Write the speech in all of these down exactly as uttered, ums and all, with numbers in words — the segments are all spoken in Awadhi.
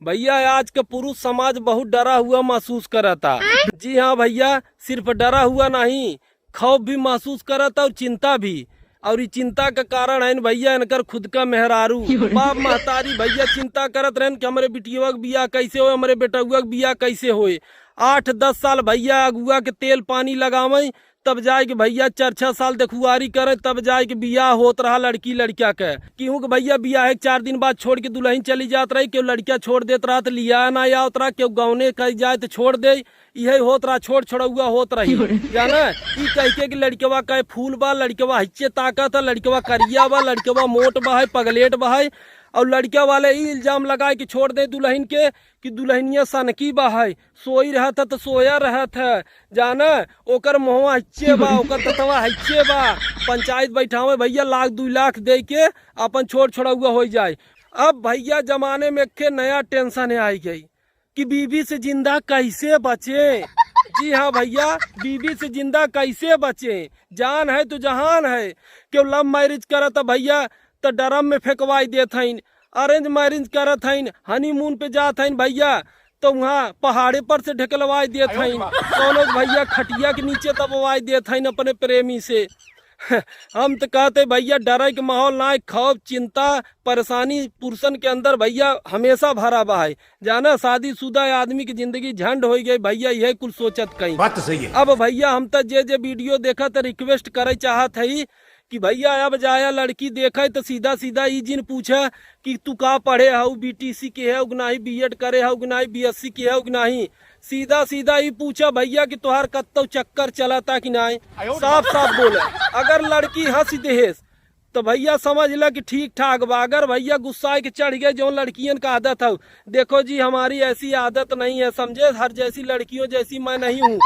भैया, आज का पुरुष समाज बहुत डरा हुआ महसूस करता। जी हाँ भैया, सिर्फ डरा हुआ नहीं, खौफ भी महसूस करता और चिंता भी। और ई चिंता का कारण है न भैया, इनकर खुद का मेहरारू। बाप महतारी भैया चिंता करत रहन कि हमरे बिटियवा के बियाह कैसे होए, हमरे बेटउआ के बियाह कैसे होए। आठ दस साल भैया अगुआ के तेल पानी लगावैं, तब जाए के भैया चार छह साल देखुआरी करें, तब जाए के बियाह होत रहा लड़की लड़किया के। केहू के भैया बियाह के चार दिन बाद छोड़ के दुलहिन चली जात रही, केहू लड़किया छोड़ देत रहा त लिया ना आवत रहा, केहू गौने कइ जाए त छोड़ दे। इहे होत रहा, छोड़ छोड़उआ होत रही। जाना, ई कह के कि लड़कवा का फूल बा, लड़कवा हिच्चे ताकत है, लड़कवा करिया बा, लड़कवा मोट बा है, पगलेट बा है। और लड़किया वाले ई इल्जाम लगाए कि छोड़ दे दुलहिन के कि दुलहिनिया सनकी बा है, सोई रहत है त सोया रहत है। जाना, ओकर मुहवा हिच्चे बा, ओकर ततवा हिच्चे बा। पंचायत बैठावे भैया, लाख दुई लाख दे के अपन छोड़ छोड़उआ होइ जाए। अब भैया जमाने में एक ठे नया टेंशन है आई गई कि बीवी से जिंदा कैसे बचे। जी हाँ भैया, बीवी से जिंदा कैसे बचे। जान है तो जहान है। केहू लव मैरिज करत है भैया, त ड्रम में फेंकवाई देत हईन। अरेंज मैरिज करत हईन, हनीमून पे जात हईन भैया, त उहाँ पहाड़े पर से ढकेलवाई देत हईन। कौनो भैया खटिया के नीचे दबवाई देत हईन अपने प्रेमी से। हम त कहते भैया, डरे के माहौल ना है, खौफ, चिंता, परेशानी पुरुषन के अंदर भैया हमेशा भरा बा है। जाना, शादीशुदा आदमी की जिंदगी झंड होइ गई भैया, यह कुल सोचत कहीं। बात तो सही है। अब भैया हम त जे जे वीडियो देखत रिक्वेस्ट करे चाहत हई कि भैया अब जाया लड़की देखे त सीधा सीधा ई जिन पूछे कि तू का पढ़े हऊ, बीटीसी के हऊ कि नाही, बीएड करे हऊ कि नाही, बीएससी के हऊ कि नाही। सीधा सीधा ई पूछा भैया कि तोहार कत्तौ चक्कर चलता कि नाही, साफ साफ बोले। अगर लड़की हंस देहेस तो भैया समझ ल कि ठीक ठाक बा। अगर भैया गुस्साए के चढ़ गए, जौन लड़कियन का आदत हौ, देखो जी हमारी ऐसी आदत नहीं है, समझे, हर जैसी लड़कियों जैसी मैं नहीं हूँ,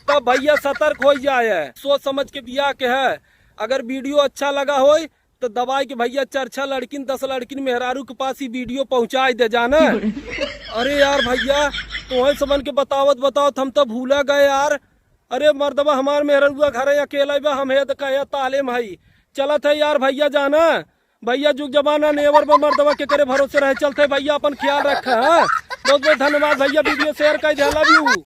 तब भैया सतर्क हो जाए, सोच समझ के बियाह के है। अगर वीडियो अच्छा लगा होय तो दबाई के भैया चार छह लड़किन, दस लड़किन मेहरारू के पास ई वीडियो पहुँचाई दे जाना। अरे यार भैया, तोहन सबन के बतावत बतावत हम तो भूला गए यार। अरे मर्दवा, हमार मेहररुआ घरे अकेला बा, हम हे त कहे ताले में हई। चलत है यार भैया जाना, भैया जुग जमाना नेवर बा मर्दवा, के करे भरोसे रहे। चलत है भैया, अपन ख्याल रख, हाँ? बहुत बहुत धन्यवाद भैया, वीडियो शेयर कर दे, love you।